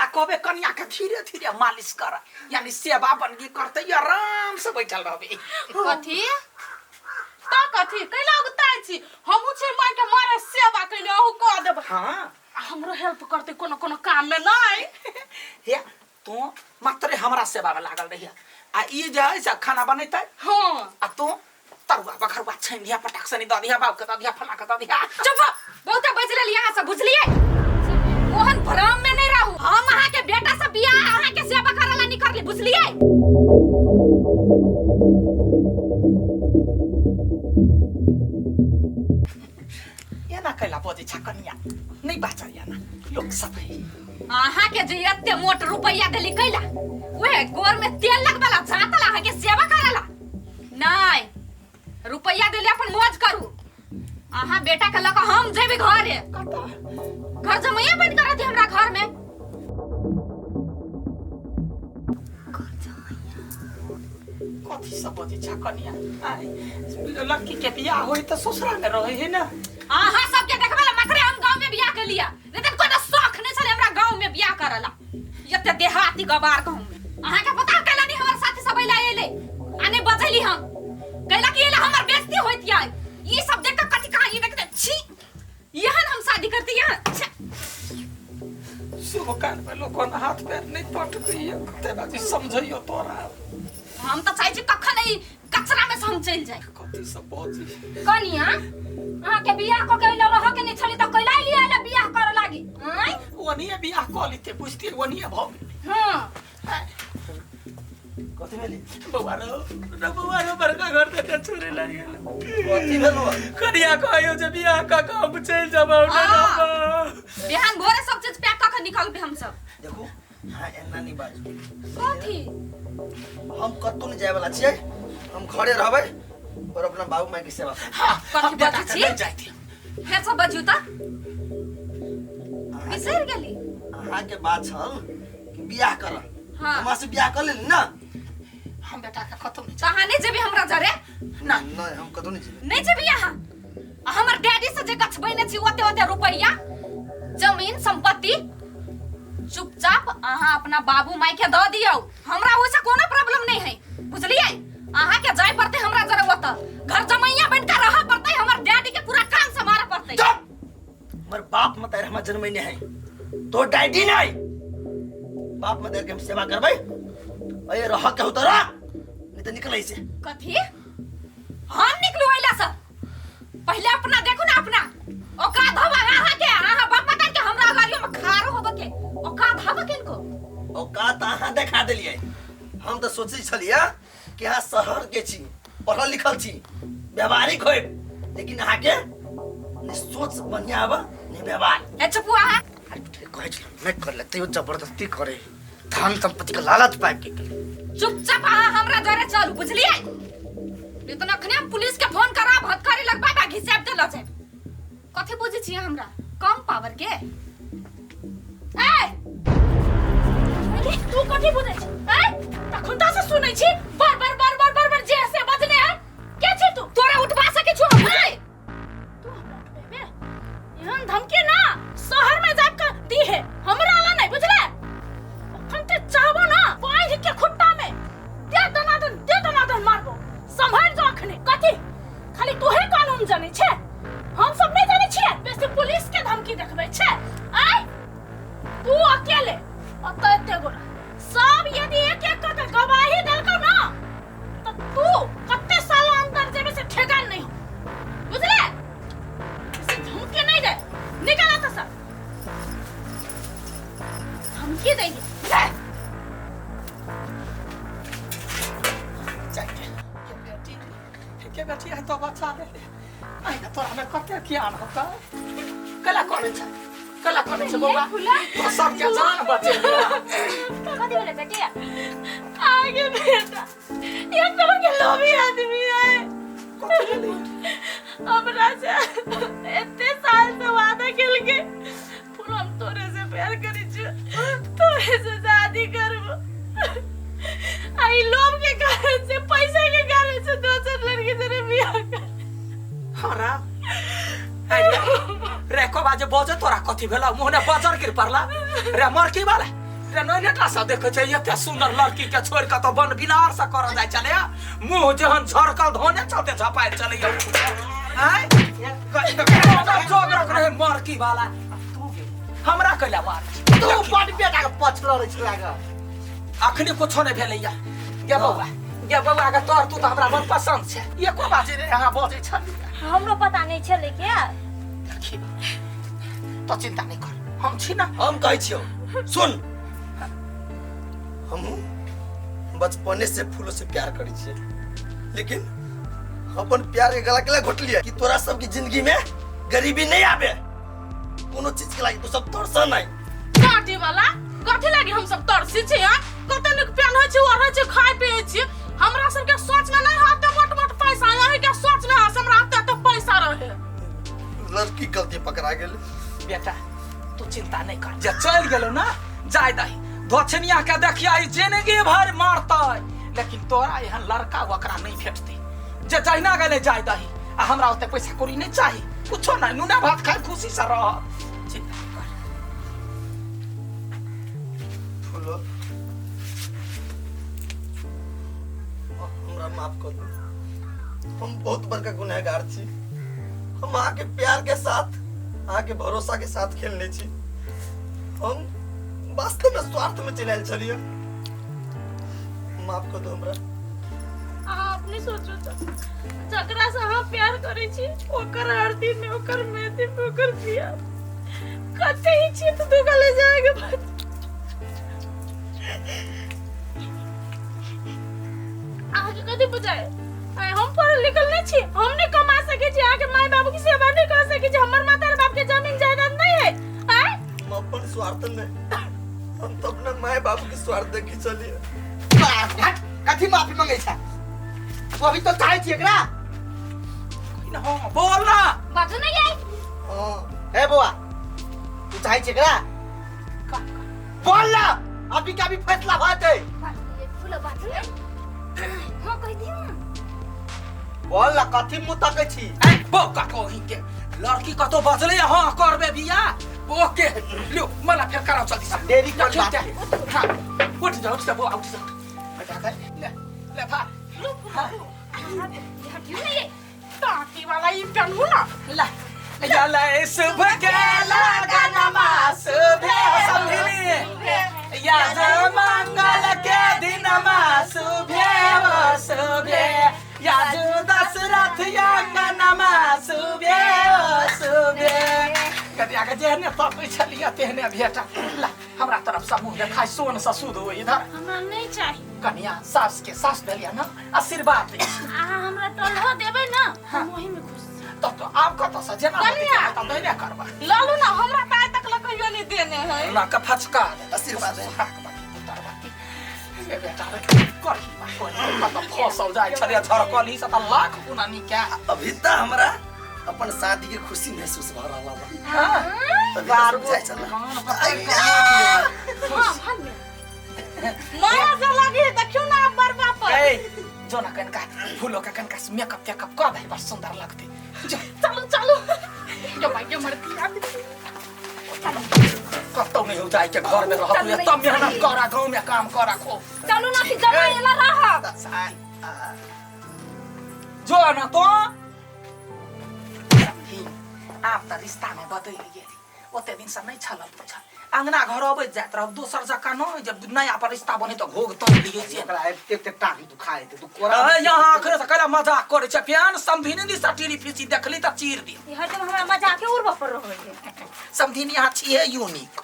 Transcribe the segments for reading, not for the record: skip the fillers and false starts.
आ कहबे कनिया के धीरे धीरे मालिश कर यानी सेवा बनगी करते आराम से बैठल रहबे कथी त कथी कैला उगताइ छी हमहू छी माय के मारे सेवा कैले अहू कह देबै हाँ आ हमरो हेल्प करते कोनो कोनो काम में नहीं हे तू मात्रे हमरा सेवा में लागल रहिया आ ई जे है से खाना बनेतै हाँ आ तू तरुआ बखरुआ छानि दिया पटाक सनी दऽ दिया बाप के दऽ दिया फला के दऽ दिया चुप बहुते बजि लेली अहाँ सब बुझलियै ओहन भ्रम में नहीं रहू हम अहाँ के बेटा से बियाह अहाँ के सेवा करे ला नहीं करली बुझलियै एना कैला बजै छ कनिया नहीं बाचल एना लोक सब है अहाँ के जे एते मोट रुपैया देली कैला ओहे गोर में तेल लगबला जातला अहाँ के सेवा करेला नहीं रुपैया देली अपन मौज करू अहाँ बेटा के लऽ कऽ हम जेबे घरे घर जमैया बंद कर दी हमरा घर में कथी सब बजै छ कनिया आइ लड़की के बियाह होई त ससुरा में रहे है ना अहाँ सबके देखबे ला मात्रे हम गांव में बियाह के लिया नहीं त कोनो शौक नहीं छले हमरा गांव में बियाह करला एते देहाती गवार कहूं में अहाँ के पता कैला नहीं हमर साथी सब अइला एले आ नहीं बजैली हम कैला कि एला हमर बेइज्जती होइत या ई सब देख के कथी कहाँ ई देखते छी यहन हम शादी करती यहाँ छे। शुभ कान में लोगन हाथ पैर नहीं पटकैया कते बाजी समझैयो तोरा हम तऽ चाहै छी कखन ई कचरा में से हम चलि जाई कथी सब बजी कनिया अहाँ के बियाह कऽ के अइला रहऽ के नहि छलै तऽ कैला एलियै अइला बियाह करऽ लागी आँय ओनिए बियाह कऽ लेते बुझतियै ओनिए भऽ गेलै हँ कथी भेली बौआ रो रे बौआ रो बड़का घर देते छोड़े लागि गेल कथी भेलो कनिया कहियो जे बियाह कऽ के हम चलि जेबौ ने हाँ। रहबौ। बिहान भोरे सब चीज पैक कऽ के निकलबै हम सब देखू हाँ एना नहीं बाजू कथी हम कतौ नहीं जाए वाला छियै हम घरे रहबै और अपना बाबू माय के सेवा करबै हाँ, कथी हम बेटा बजै के छी? नहीं जाइती फेर सब बजियौ तऽ बिसरि गेली अहाँ के बात छल कि बियाह कर हाँ। हमरा से बियाह कर लेली ना हम बेटा के कतौ नहीं तऽ अहाँ नहि जेबै हमरा जरे ना नहीं हम कतौ नहीं जेबै नहि जेबै अहाँ आ हमर डैडी से जे गछबैने छी ओते ओते रुपैया जमीन संपत्ति चुपचाप अहाँ अपना बाबू माय के दऽ दियौ हमरा ओहिसँ कोनो प्रॉब्लम नहि है बुझलियै अहाँ के जाय पड़तै हमरा जरे ओतऽ घर जमैया बनि के रहऽ पड़तै हमर डैडी के पूरा काम सम्हारऽ पड़तै चुप हमर बाप मतार हमर जन्मैने है तो डैडी नहीं बाप मतार के हम सेवा करबै अरे रह के हो तोरा नहीं तो निकल ऐसे कथी हम निकलू अइला से पहले अपना देखू ना अपना औकात हवा अहाँ के अहाँ बाप माता के हमरा गाड़ियों में खारो होबे के औकात हवा के इनको औकात अहाँ देखा देलियै हम तऽ सोचै छलियै कि अहाँ शहर के छी पढ़ल लिखल छी व्यवहारिक होब लेकिन अहाँके ने सोच बढ़िया आबे ने व्यवहार ए चुपू अहाँ अरे कहै छलहुँ नहि कर ले तैयो जबरदस्ती करे धन संपत्ति के लालच पाबि के गेलै चुपचाप अहाँ हमरा जरे चलू बुझलियै नहीं तो अखने हम पुलिस के फोन करब हथकड़ी लगबाब आ घिसाब के लऽ जायब कथी बुझै छियै हमरा कम पावर के ए अरे, तू कथी बुझै छी ए तखन ता से सुनै छी बार बार बार बार बार बार जे से बजने है के छी तू तोरा उठबा सकै छौ हम बुझलै तू हमरा उठबेबे एहन धमकी ना शहर में जाके दी है हमरा ला नहीं बुझले अखन ते चाहबो ना बांध के खुट्टा में दे दनादन दे दनादन मारबो संभल जो अखने कथी खाली तोहे कानून जानै छे हम सब नहीं जानै छियै बेसी पुलिस के धमकी देखबै छे आय तू अकेले ओतऽ एते गोरा सब यदि एक एक कऽ के गवाही देलकौ ना तो तू कते साल अंदर जेबे से ठेकान नहीं हो बुझले इसे धमकी नहीं दे निकल आता सर धमकी देंगे ले जाइते के बेटी के बेटी आइ तो बच्चा ले ले आइ ना तोरा में कते ज्ञान होता कला करै छै कला करै छै बौआ तो सबके जान बचे कथी भेलै बेटी आगे बेटा एक तरह के लोभी आदमी है कथी भेलै हमरा से एते साल से वादा केलके फूल हम तोरे से प्यार करै छियो तोरे से शादी करबो आ ई लोभ के कारण से पैसा के कारण से दोसर लड़की से बियाह कर हरा अरे रे एको बाजे बजे तोरा कथी भेला मुँह ने बजर गिर पड़ला रे मरकी वाला रे नहीं नेटा सब देखे छै एते सुंदर लड़की के छोड़ के तो बन बिलार से करल जाय छलै मुँह जेहन झरकल धोने चलते झपायल चलै आय जोग रख रहे मरकी वाला हमरा कैला मार तू बड बेटा के पछल रहै छला ग अखनी कुछो नहीं भेलैया गे बौआ गे बौआ के तोर तू तऽ हमरा मन पसंद छै एको बाजे रे अहाँ बजै छलियै हमरो पता नहीं छलै क्या देखी तो चिंता नहीं कर हम छी ना हम कहै छियौ सुन हमहूँ बचपने से फूलों से प्यार करै छियै लेकिन अपन प्यार के गला केला घोटलियै कि तोरा सबके जिंदगी में गरीबी नहीं आबे कोनो चीज के लागी तू सब तरस नहीं काटे वाला कथी लागी हम सब तरसी छी हां कते नीक पेन्है छी ओढ़ै छी खाइ पियै छी हमरा सबके सोच में नहीं होते मोट मोट पैसा यही के सोच में हस हमरा होते तो पैसा रहे लड़की गलती पकड़ा गेल बेटा तू चिंता नहीं कर जे चल गेलो ना जाय दही दक्षिणिया के देखिया ई जिंदगी भर मारतै लेकिन तोरा एहन लड़का ओकरा नहीं भेटतै जे जहिना गेलै जाय दही आ हमरा ओते पैसा कौड़ी नहीं चाही कुछो नहीं नूना भात खाइ खुशी से रह चिंता नहीं कर फूलो हमरा माफ कर दू हम बहुत बड़का गुनहगार छी हम अहाँके प्यार के साथ अहाँके भरोसा के साथ खेलने छी हम वास्तव में स्वार्थ में चलि आयल छलियै माफ कर दू हमरा अहाँ अपने सोचू तो जकरा से अहाँ प्यार करै छी ओकर आरती में ओकर मेहंदी में ओकर बियाह कते ही छी तो दुखा ले जाएगा बाद अहाँके कथी बुझाय आइ हम पढ़ल लिखल नहीं छी हम नहीं कमा सकै छी अहाँके माय बाबू के सेवा नहीं कर सकै छी हमर माता बाप के जमीन जायदाद नहीं है आय हम अपन स्वार्थ में हम तो अपना माय बाबू के स्वार्थ देखी चलिए बाप रे, हट, कथी माफी मांगे छै तू अभी तो चाहे छी एकरा ना हाँ बोल ना बाजू नहीं आई हाँ हे बौआ तू चाहे छी एकरा बोल ना अभी के अभी फैसला भऽ जेतै फूल बाजू नहीं हाँ कह दियो ना बोल ना कथी मुँह तकै छी ऐ बौका कोही के लड़की कतो बजले हाँ करबे बिया ओके लियो मला फेर कराओ जल्दी से देरी कोन बात जा के? हाँ उठ जा उठ जा बौआ उठ जा उठ जा ले ले भार हटियो नहीं ये टाटी वाला ई पेन्हू ना ला या ले शुभ के लगनमा शुभे समझली या जय मंगल के दिनमा शुभे ओ शुभे या जो दशरथ अंगनमा शुभे ओ शुभे कटिया के जेहने तकै छलियै तेहने भेटा ला हमरा तरफ से मुँह देखाय सोन से शुद्ध हो इधर हमरा नहीं चाहिए कनिया सास के सास देलिया ना आशीर्वाद दै छी अहाँ हमरा टोलहो देबै ना हम ओही में खुश छी तब तो आब कतऽ से जेना होतै कनिया। तब दहिने करबै लालू ना हमरा तऽ आइ तक लऽ कहियो नहीं देने है ना के फचका दे आशीर्वाद है। सुहाग बाकी पुतर बाकी ए बेटा रे करही बा करही कतऽ फसल जाइ छलै झरकल ही से तऽ लाख गुना नीक है अभी तऽ हमरा अपन शादी के खुशी महसूस भऽ रहल बा हाँ तभी तऽ समझाइ छला हाँ भाग में माया से लगी है देखियो ना आप बरबा पर ए जो ना कनका फूलो के कनका से मेकअप तेकअप कऽ दे बड़ सुंदर लगतै जो चलो चलो जो भाई जो मरती कतौ नहीं हो जाए के घर में रहत चलू तब मेहनत करा गाँव में काम करा खूब चलू ना कि जमा एला रहब जो ना तो समझी आब तऽ रिश्ता में बदलि गेली ओते दिन से नहीं छल बुझल अंगना घर अबैत जाइत रहब दोसर जकाँ नहि जब नया पर रिश्ता बने तऽ घोघ तोड़ि लियै से ओकरा एते एते टांग दुखाए तू कोरा अरे यहाँ आखिर से कैला मजाक करै छै प्यान समधिनी दिस टीरी फीसी देखली तऽ चीर दी ई हरदम हमरा मजाके उड़बऽ पर रहै है समधिनी यहाँ छियै यूनिक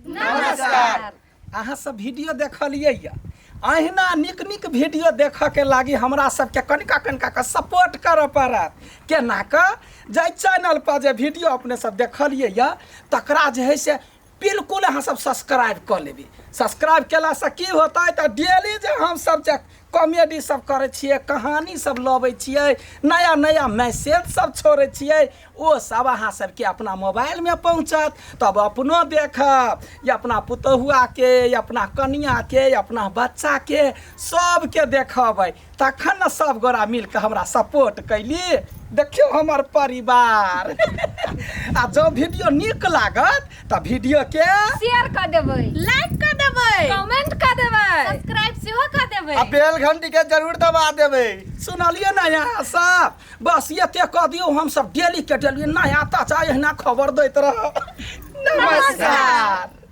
नमस्कार अहाँ सब वीडियो देखलियै यऽ अहिना नीक नीक वीडियो देखऽके लागी हमरा सबके कनिका कनिका कऽ सपोर्ट करऽ पड़त केना कऽ जाहि चैनलपर जे वीडियो अपने सब देखलियै यऽ तकरा जे है से बिल्कुल अहाँ सब सब्सक्राइब कऽ लेबै सब्सक्राइब केलासँ की होतै तऽ डेली जे हमसब जे कॉमेडी सब करै छियै, कहानी सब लबै छियै, नया नया मैसेज सब छोड़ै छियै, ओ सब अहाँ सबके अपना मोबाइलमे पहुँचत। तब अपनो देखब या अपना पुतहुआके या अपना कनियाके या अपना बच्चाके सबके देखबै, तखन ने सब गोरा मिलके हमरा सपोर्ट कैली। देखियौ हमर परिवार। आ जँ वीडियो नीक लागत तऽ वीडियोके शेयर कऽ देबै, लाइक कऽ देबै, कमेंट कऽ देबै, सब्सक्राइब सेहो कऽ देबै आ बेल घंटी के जरूर दबा देबै। सुनलियै ने अहाँ सब? बस एते कऽ दियौ, हमसब डेली के डेली नया ताजा एहिना खबर दैत रहब। नमस्कार।